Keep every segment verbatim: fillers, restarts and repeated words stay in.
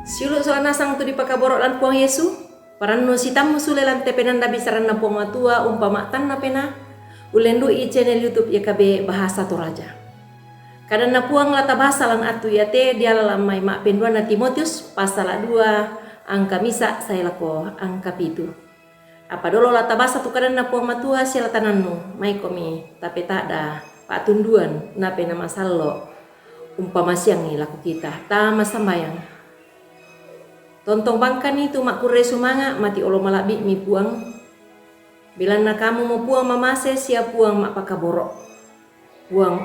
Siulu' sola nasang tu dipakaboro' lan Puang Yesu, parannu sitammu sule lan te penanda bisaranna Puang Matua umpama tanna penaa, ullendu'i channel YouTube Y K B Bahasa Toraja. Kadanna Puang la tabasa lan attu iate diala lan mai ma'penduanna Timotius, pasala dua angka misa' sae lako angka pitu. Apa dolo la tabasa tu kadanna Puang Matua sia la tanannu, maikomi tapeta'da pa'tunduan, napena masallo' umpamasiangngi lako kita. Tama sambayang. Tontong bangkani tu ma'kurre sumanga' mati olo mala'bi'mi Puang, belanna Kamumo Puang mamase sia Puang ma'pakaboro'. Puang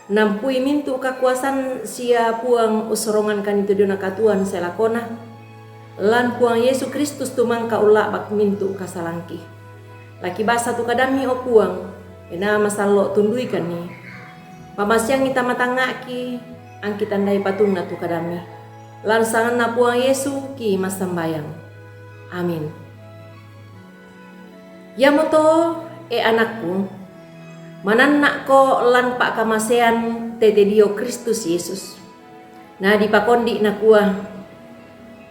unnampui mintu' kakuasan sia Puang ussorongangkani tu diona katuoan sae lakona, lan Puang Yesu Kristus tu mangka ulla'bak mintu' kasalangki. Laki basa tu kadammi, o Puang, enaa masallo' tunduikanni. Pamasiangngi tama tangnga'ki, angki tandai patunna tu kadammi. Lan sanganna Puang Yesu ki massambayang. Amin. Iamoto, e anakku, mananna'ko lan pa'kamasean tete dio Kristus Yesus. Na dipakondi' nakua,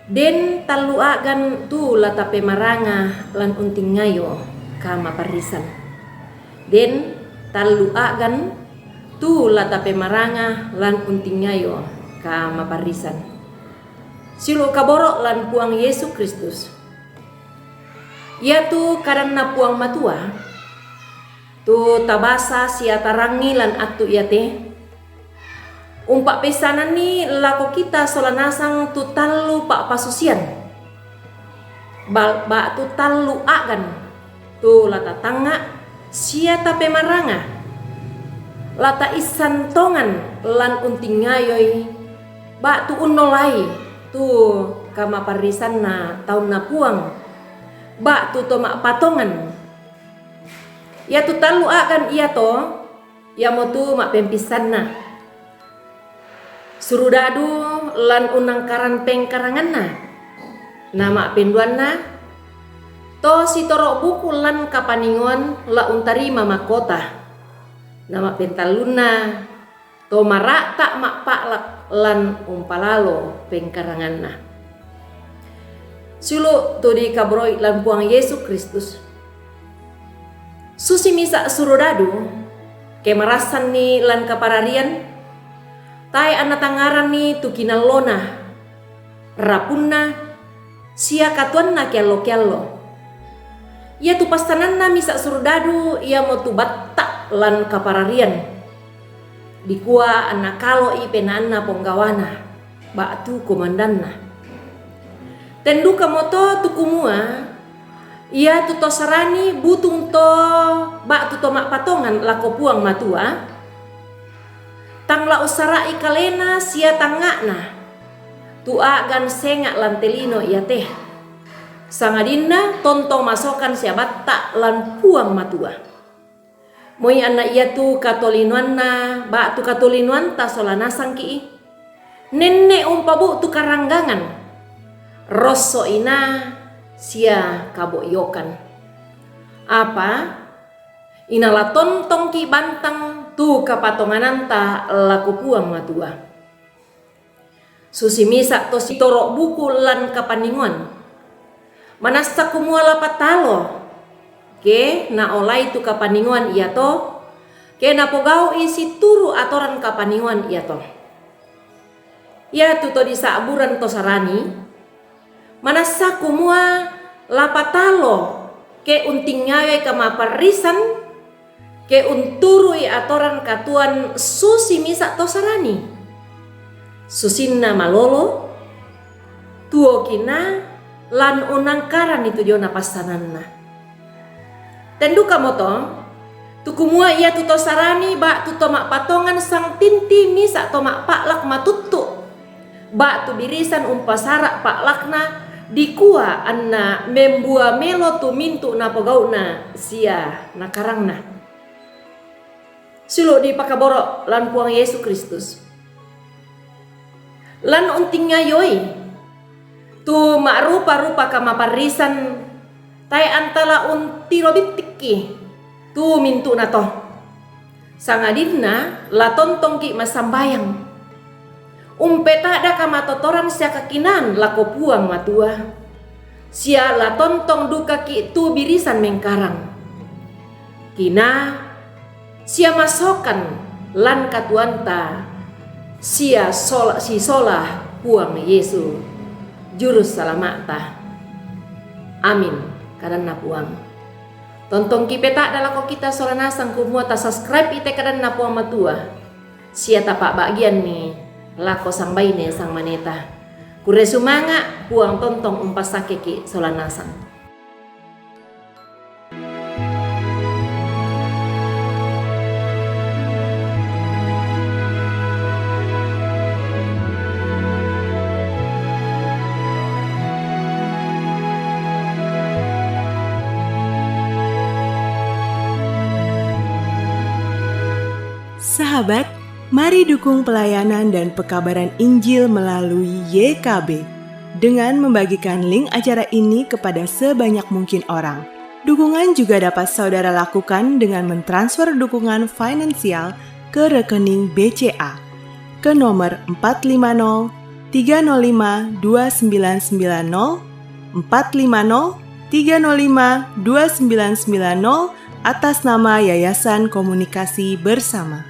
den tallu a'gan tu la tapemaranga lan untingayo kamaparrisan. Den tallu a'gan tu la tapemaranga lan untingayo kamaparrisan. Siulu' kaboro' lan Puang Yesu Kristus. Iatu kadanna Puang Matua, tu tabasa sia tarangi lan attu iate, umpa'peissananni lako kita sola nasang tu tallu pa'pasusian, bal-, ba'tu tallu a'gan tu la tatangnga' sia tapemaranga, la ta'issan tongan lan untingayoi, ba'tu unnolai tu kamaparrisanna taunna Puang, ba'tu to ma'patongan. Iatu tallu a'gan iato, iamotu ma'pempissanna. Surudadu lan unnangkaran pengkaranganna. Na ma'penduanna, to sitoro' buku lan kapaningoan la untarima mahkota. Na ma'pentallunna, to mara'ta' ma'pa'lak lan umpalalo pengkaranganna. Siulu' tu dikaboro'i lan Puang Yesu Kristus. Susi misa' surudadu, ke marassanni lan kapararian, tae' anna tangngaranni tu kinallona, rapunna, sia katuoanna keallo-keallo. Iatu passananna misa' surudadu iamotu batta' lan kapararian, dikua anna kalo'i penaanna ponggawana, ba'tu komandanna. Ten dukamoto tu kumua, iatu to sarani butung to ba'tu to ma'patongan lako Puang Matua, tang la ussara'i kalena sia tangnga'na tu a'gan senga' lan te lino iate, sangadinna tontong masokan sia batta' lan Puang Matua. Moi anna iatu katolinoanna ba'tu katolinoanta sola nasangki'i, nenne' umpabu'tu karanggangan, rosso' inaa sia kabo'yokan. Apa inala tontongki' bantang tu kapatongananta lako Puang Matua. Susi misa' to sitoro' buku lan kapaningoan. Manassa kumua la patalo, ke naolai tu kapaningoan iato, ke napogau'i situru' atoran kapaningoan iato. Iatu to disa'buran to sarani, manassa kumua la patalo, ke untingayoi kamaparrisan, ke unturu'i atoran katuoan susi misa' to sarani. Susinna malolo, tuo kinaa lan unnangkaranni tu diona passananna. Ten dukamoto, tu kumua iatu to sarani ba'tu to ma'patongan sangtinti misa' to ma'pa'lak matuttu', ba'tu birisan umpasara' pa'lakna, dikua anna membua melo tu mintu' napogau'na sia nakarangna. Siulu' dipakaboro' lan Puang Yesu Kristus. Lan untingayoi tu ma'rupa-rupa kamaparrisan, tae' antala untiro bittikki tu mintu'nato, sangadinna la tontongki' massambayang. Umpetada kamatotoran sia kakinan lako Puang Matua, sia la tontong duka ki tu birisan mengkarang. Kina sia masokan lan katuanta sia sola, si sola Puang Yesu, Juru Salama'ta. Amin. Kadanna Puang. Tontong kipetada lako kita sola nasang kumua ta subscribe ite kadanna Puang Matua. Sia tapa bagian ni lako sangbaine sangmaneta. Kure sumanga Puang tontong umpasakeki sola nasang. Sahabat, mari dukung pelayanan dan pekabaran Injil melalui Y K B dengan membagikan link acara ini kepada sebanyak mungkin orang. Dukungan juga dapat saudara lakukan dengan mentransfer dukungan finansial ke rekening B C A ke nomor empat lima nol tiga nol lima dua sembilan sembilan nol, empat lima nol tiga nol lima dua sembilan sembilan nol, atas nama Yayasan Komunikasi Bersama.